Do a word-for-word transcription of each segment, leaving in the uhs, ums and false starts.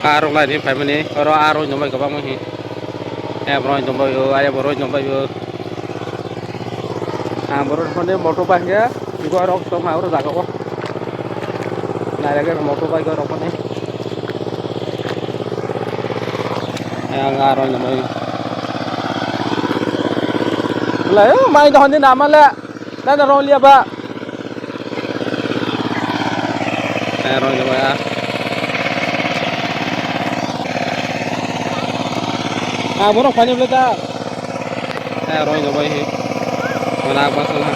Aro lai ni phaimani, oro aro nongbai kwbangma hi. Eh, borok nongbai o, aya borok nongbai o. Ah, borok phone motor bai hwnkhe, gua rok tong ha oro jaga o. Nairek motor bai gua rok phone. Eh, ang aro nongbai. Lai o, mai dohon ni nama le. Nana rong liya ba. Eh, rong liya ba ya. Ah, borok phani bwle ta. Eh, rong liya ba he. Mana apa salah?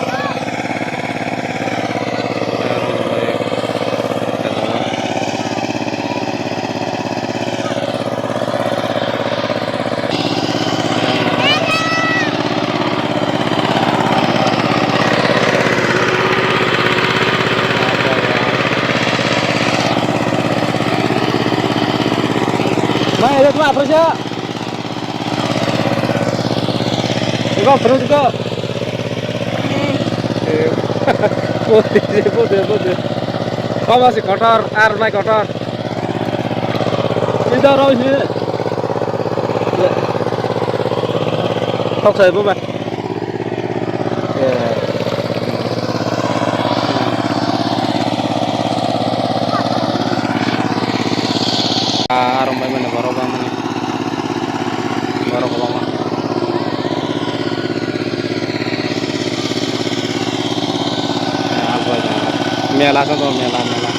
Eh, rong liya ba he. Mai, ada cuma apa sih? Iko, terus iko. Putih, putih, putih. Kau masih kotor, air naik kotor. Tidak, rau sini. Kau saya, Baba. Arong bai mani borok bangmani. Borok kwbangma. Mela se do, mela, mela.